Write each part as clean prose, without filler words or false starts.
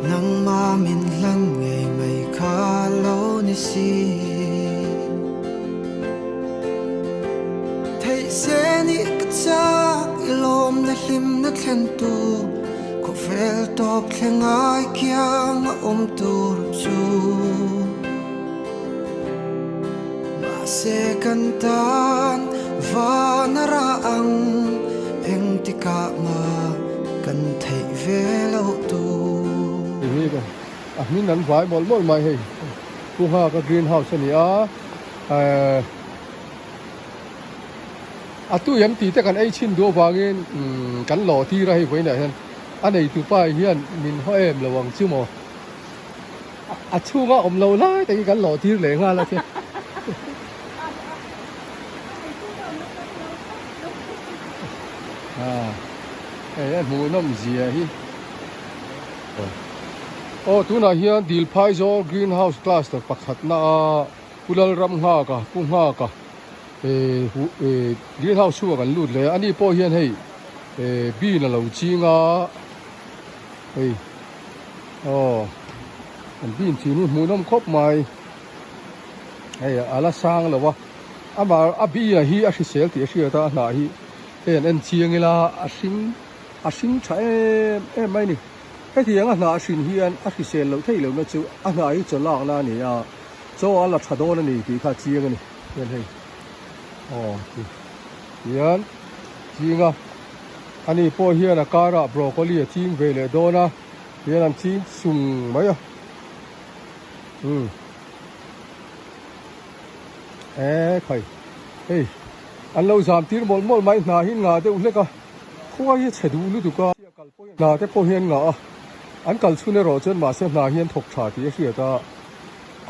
Nangma min hlan ngei mai kha lo ni si. Theih se nih ka chak i lawmna hlimna thlen tu khawvel tawp thleng ai khiang a awm tur chu. Mahse kan tan van a rah ang engtikah mah kan theih ve loh tur. Hei hi a hmin an vai mawlh mawlh mai hei Pu Nghaka green house a ni a ehh a tui em tih te kan ei chhin duh avangin umm kan lawh tir a hei vawiinah hian a neitu pa hian min haw em lo ang chu maw. A chhunga awm lo lai tak hi kan lawh tir leh nghal a che. Hei a hmuhnawm zia hi. Aw tunah hian Dilphaizawl Green House Cluster pakhatna a Pu Lalramnghaka, Pu Nghaka Green House chhungah kan lut leh a. Ani pawh hian hei bean a lo ching a hei. Aw an bean chin hi hmuhnawm khawp mai hei a la sang lo a amah a bia hi a hrisel tih a hriat a a hnah hi hei an en chiang ila a hring a hring tha em em mai a ni hetiang a hnah hrin hian a hrisel loh theih lohna chu a hnah hi chaw lakna a ni a chaw a la tha dawn a ni tih kha a chiang a ni hian hei aw tihian ching a. Ani pawh hian a karah broccoli a ching ve leh dawn a, hian an ching sung mai a. Umm. E khai. Hei an lo zam tir mawlh mawlh mai hna hi ngah deuh hlek a, khua hi a chhe duh lutuk a, hna te pawh hian ngah a, an kal chhun erawh chuan mahse hna hi an thawk tha tih a hriat a,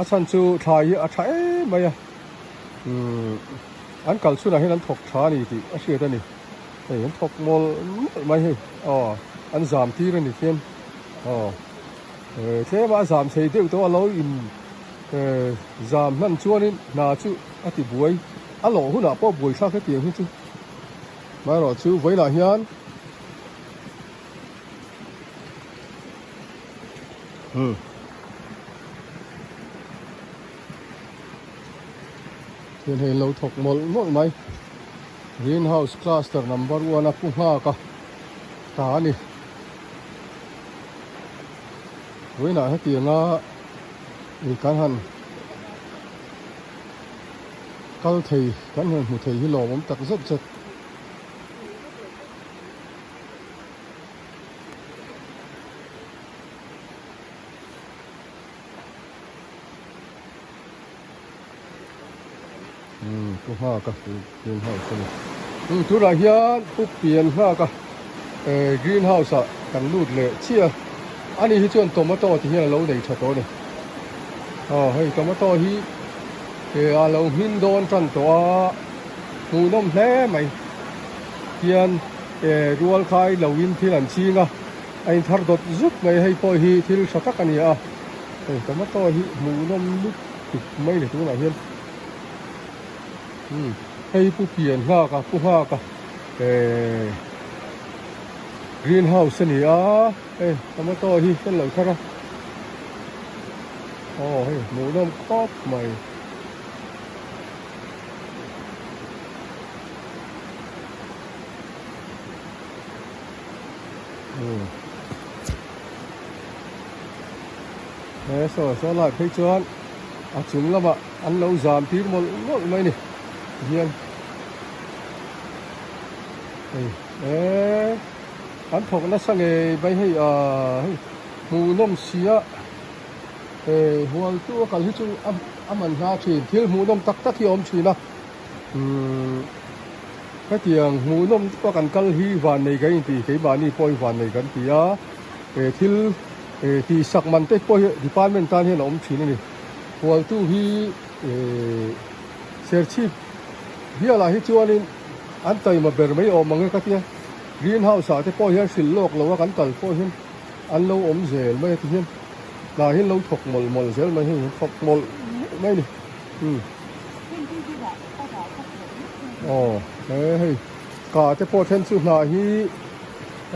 a chhan chu thlai hi a tha em mai a, umm an kal chhunah hian an thawk tha a ni tih a hriat a ni. Hei an thawk mawlh mawlh mai hei aw an zam tir a ni khian aw eh tlem a zam thei deuh tawh a lo in eh zam hman chuanin hna chu a ti buai a lawh hunah pawh buai thlak hetiang hi chu amaherawh chu vawiinah hian umm hian hei an lo thawk mawlh mawlh mai. Green house cluster number one a pu nghak a ta a ni. Vawiinah hetianga ih kan han kal thei kan han hmu thei hi lawmawm tak zet zet. Umm pu nghak a green house a ni umm tunah hian pu pian nghak a eh green house ah kan lut leh chiah a ani hi chuan tomato ti hian a lo nei tha tawh a ni aw hei tomato hi eh a lo hmin dawn tan tawh a hmuhnawm hle mai hian eh rual khai lo in thil an ching a a inthar dawt zut mai hei pawh hi thil tha tak a ni a hei tomato hi hmuhnawm lut tuk mai ni tunah hian umm hei pu pian nghak a pu nghak a ehh green house a ni a hei tomato hi kan lo thar a aw hei hmuhnawm khawp mai. He saw saw lai phei chuan a chung lamah an lo zam tir mawlh mawlh mai a ni tihian hei eee an thawk nasa ngei mai hei ahh hei hmuhnawm sia hei hual tu a kal hi chu a man hla thin thil hmuhnawm tak tak hi a awm thin a umm hetiang hmuhnawm deuh a kan kal hi vannei kan inti keimahni pawh hi vannei kan ti a he thil eh tihsak man te pawh hi department tan hian a awm thin a ni hualtu hi eh serchhip bialah hi chuanin an taima ber mai awm ang e ka tia green house ah te pawh hian hrilh lawk lo a kan kal pawh hian an lo awm zel mai a ti hian hna hi an lo thawk mawlh mawlh zel mai hei thawk mawlh mawlh mai a ni umm aw he hei kah te pawh then chu hna hi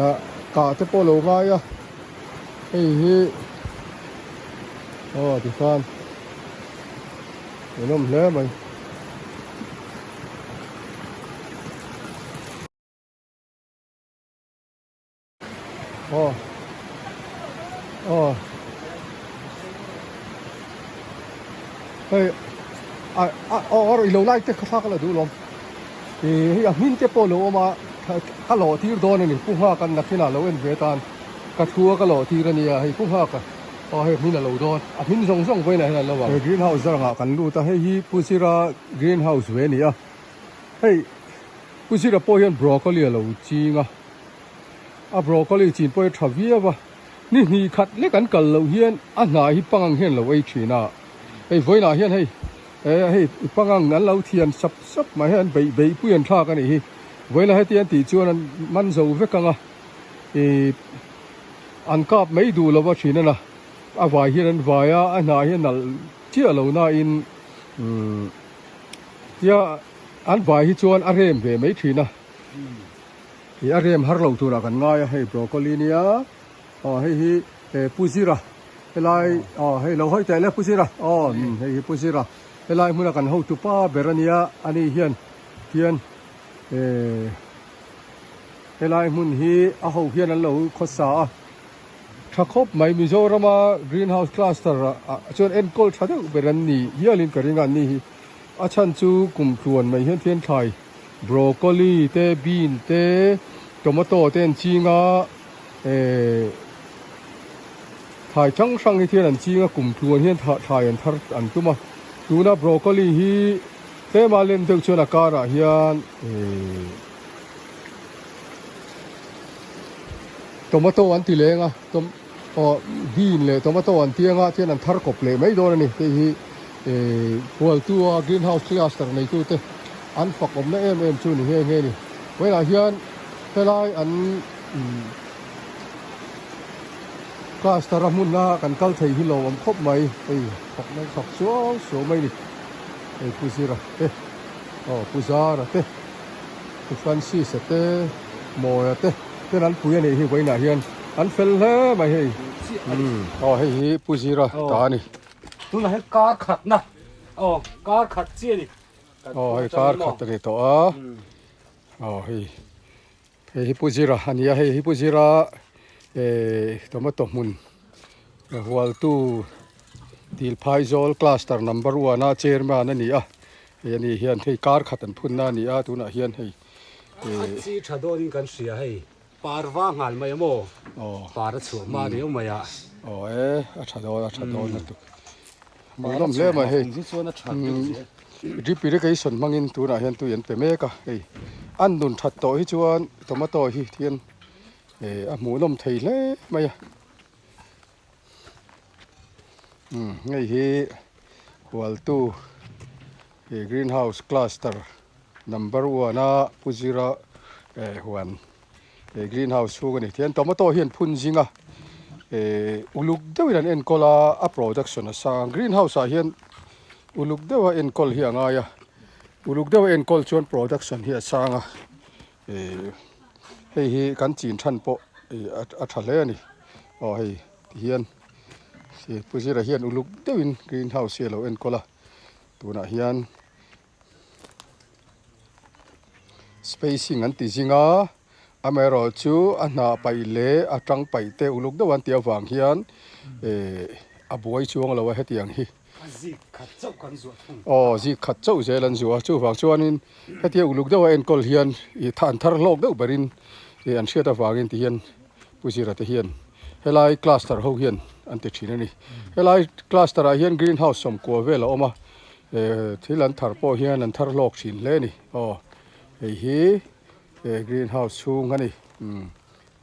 ah kah te pawh a lo ngai a. Hei hi aw tikhan hmuhnawm hle mai. Aw aw hei a a aw a ilo lai te kha thla ka la duh lawm ih hei a hmin te pawh a lo awm a ka lawh tir dawn a ni pu nghak an nakhinah lo en ve tan ka thu a ka lawh tir a nia hei pu nghak a aw hei hmin a lo dawn a hmin zawng zawng vawiinah hian an lo ang. Green house zarangah kan lut a hei hi pu zira green house ve a ni a hei pu zira pawh hian broccoli a lo ching a. A broccoli chin pawh hi tha viau a, ni hnih khat lek an kal loh hian a hnah hi pangang hian lo ei thin a, hei vawiinah hian hei eh hei pangang an lo thian sap sap mai hian an beih beih pui an thlak a nih hi, vawiinah heti an tih chuan an man zo vek ang a, ih an kap mai duh lo a thin a na, a vai hian an vai a, a hnah hi a nalh chiah lo nain umm tia an vai hi chuan a rem ve mai thin a. Ih a rem har lo turah kan ngai a, hei broccoli nia aw hei hi eh pu zira helai aw hei lo hawi teh le pu zira aw umm hei hi pu zira helai hmuna kan hotu pa ber a nia ani hian hian eh helai hmun hi a ho hian an lo khawsa a tha khawp mai Mizorama green house cluster ah chuan enkawl tha deuh ber an ni hialin ka ring a an ni hi a chhan chu kum tluan mai hian thian thlai. Broccoli te, bean te, tomato te an ching a, eh thlai hrang hrang hi thian an ching a, kum tluan hian thlai an thar an tum a. Tuna broccoli hi tlema len deuh chuan a karah hian eh tomato an ti leng a, tom aw bean leh tomato an tiang a, thian an thar kawp leh mai dawn a ni. Hei hi eh Hualtua greenhouse cluster neitute. An fak awmna em em chu ni nghe nghe ni. Vawiinah hian helai an cluster a hmunna kan kal thei hi lo awm khawp mai. Hei thawk na thawk suau suau mai ni. Hei Pu Zira te aw Pu Zara te Pu Francis-a te Mawia te ten an pui a nih hi vawiinah hian an fel hle mai hei. Aw hei hi Pu Zira ta a ni. Tunah hian kar khatna aw kar khat chiah a ni. Aw hei kar khat a ni tawh a aw hei hei hi pu zira a ni a hei hi pu zira eh tomato hmun hualtu Tilphaizawl cluster number one a chairman a ni a hei ani hian hei kar khat an phun na a ni a tunah hian hei eh a chi tha dawnin kan hria hei parva nghal mai a maw aw par a chhuah hma riau mai a aw e a tha dawn a tha dawn lutuk. Hmuhnawm hle mai hei drip irrigation hmangin tunah hian tui an pe mek a hei an nun that tawh hi chuan tomato hi thian eh a hmuhnawm thei hle mai a umm hei hi hualtu ih green house cluster number one a pu zira eh huan. He green house chhung a ni tihian tomato hi an phun zing a eh uluk deuhin an enkawl a a production a sang green house ah hian uluk deuha enkawl hi a ngai a uluk deuha enkawl chuan production hi a sang a eh hei hi kan chin than pawh ih a tha hle a ni aw hei tihian pu zira hian uluk deuhin green house hi a lo enkawl a tunah hian. Spacing an ti zing a, amaherawh chu a hnah paih leh a tang paih te uluk deuh an tih avang hian eh a buai chuang lo a hetiang hi. A zik khat chauh kan zuah thung. Aw zik khat chauh zel an zuah a, chuvang chuanin hetia uluk deuh a enkawl hian ih an thar hlawk deuh berin ih an hriat avangin ti hian Pu Zira te hian helai cluster ho hian an ti thin a ni. Helai cluster ah hian green house sawmkua vel a awm a. Eh thil an thar pawh hian an thar hlawk thin hle a ni aw hei hi eh green house chhung a ni umm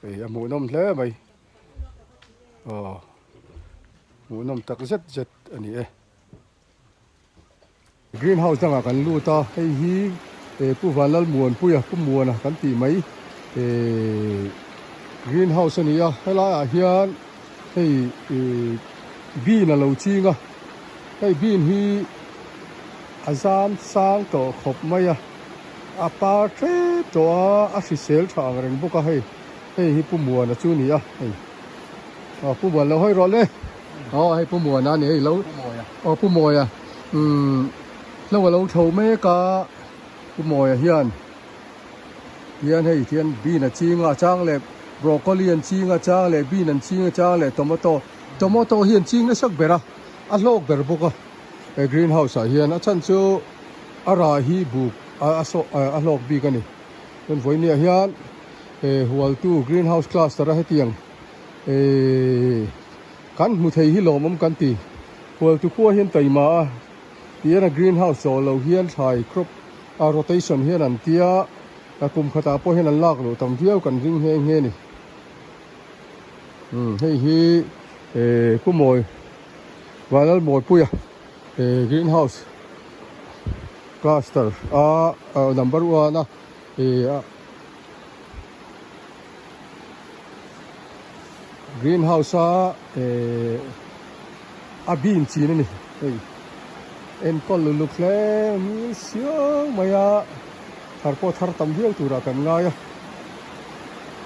hei a hmuhnawm hle mai aw hmuhnawm tak zet zet a ni e. Green house dangah kan lut a hei hi eh Pu Vanlalmuanpuia Pu Muana kan tih mai eh green house a ni a helaiah hian hei ih bean a lo ching a. Hei bean hi a zam sang tawh khawp mai a, a par tlep tawh a, a hrisel tha ang reng bawk a hei, hei hi Pu Muana chu a ni a hei. Aw Pu Muan lo hawi rawh le. Aw hei Pu Muana a ni hei lo. Aw Pu Mawia umm hlo a lo tho mek a Pu Mawia hian hian hei hian bean a ching a chang leh broccoli an ching a chang leh bean an ching a chang leh tomato tomato hi an ching nasa ber a a hlawk ber bawk a he green house ah hian a chhan chu a rah hi buk a sawh a hlawk bik a ni chuan vawinia hian he hualtu green house cluster a hetiang ehh kan hmu thei hi lawmawm kan ti hualtu khua hian taima a tihian a green house zawh loh hian thlai crop a rotation hian an tia a kum khatah pawh hian an lak loh tam viau kan ring nghe nghe a ni umm hei hi ehh Kumawi Vanlalmawipuia ehh green house cluster a number one a ehh a. Green house a eh a bean chin a ni hei enkawl luluk hle ngil siau mai a thar pawh thar tam viau turah kan ngai a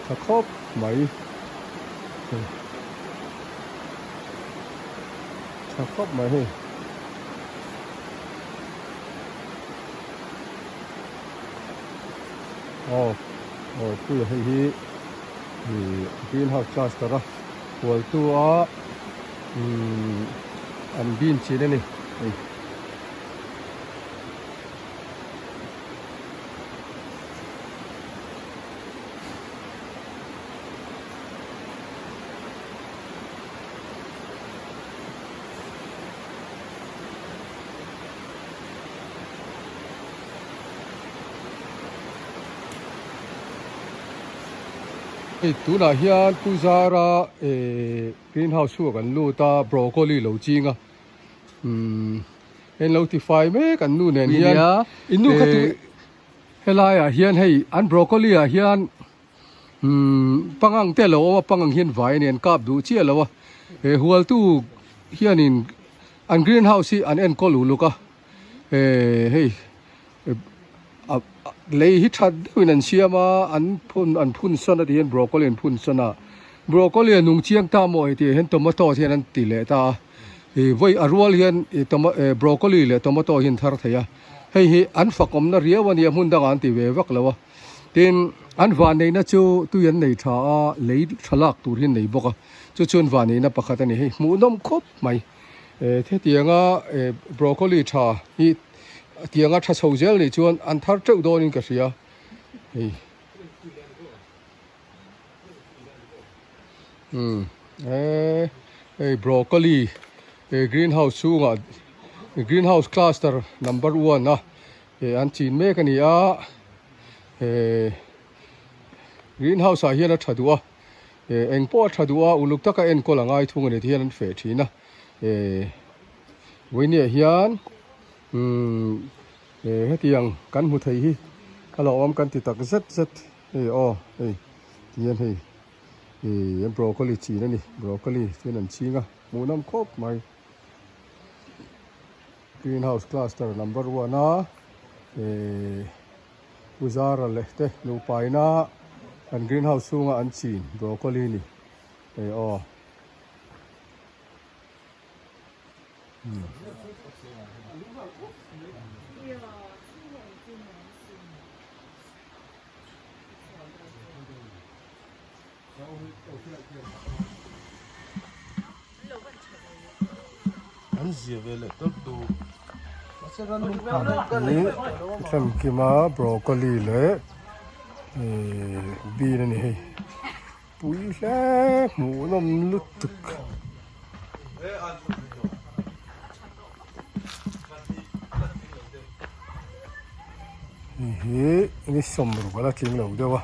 tha khawp mai hei tha khawp mai hei. Aw aw puia hei hi ih green house cluster a hualtu a umm an bean chin a ni hei. Hei tunah hian Pu Zara eh green house chhuak an lut a broccoli lo ching a umm hei an lo ti fai mek an nu nen hian in nu kha tu helai ah hian hei an broccoli ah hian umm pangang te a lo awm a pangang hian vai a ni an kap duh chiah lo a he hualtu hianin an green house hi an enkawl uluk a. Eh hei lei hi that deuhin an siam a an phun an phun sawn a ti hian broccoli an phun sawn a broccoli a nung chiang ta maw hei tih hian tomato hian an ti leh ta a ih vawi a rual hian ih toma eh broccoli leh tomato hi an thar thei a hei hi an fakawmna riau a nia hmun dangah an ti ve vak lo a tin an vanneihna chu tui an nei tha a lei tha lak tur hi an nei bawk a chu chuan vanneihna pakhat a ni hei hmuhnawm khawp mai. Eh hetianga eh broccoli tha hi tianga tha chho zel nih chuan an thar teuh dawnin ka hria hei umm eh hei broccoli eh green house chhungah green house cluster number one a eh an chin mek a ni a eh green house ah hian a tha duh a. Eh eng pawh a tha duh a uluk taka enkawl a ngai thung a ni ti hian an feh thin a eh vawinia hian umm eh hetiang kan hmu thei hi a lo awm kan ti tak zet zet hei aw hei ti hian hei ih broccoli chin a ni broccoli chuan an ching a hmuhnawm khawp mai green house cluster number one a eh. Pu Zara leh te nupaina an green house chhunga an chin broccoli ni hei aw. An zia ve leh tawp duh. Ih Thlangkima broccoli leh ih bean a ni hei pui hle hmuhnawm lutuk. Hei hi ni sawmruk a la tling lo deuh a.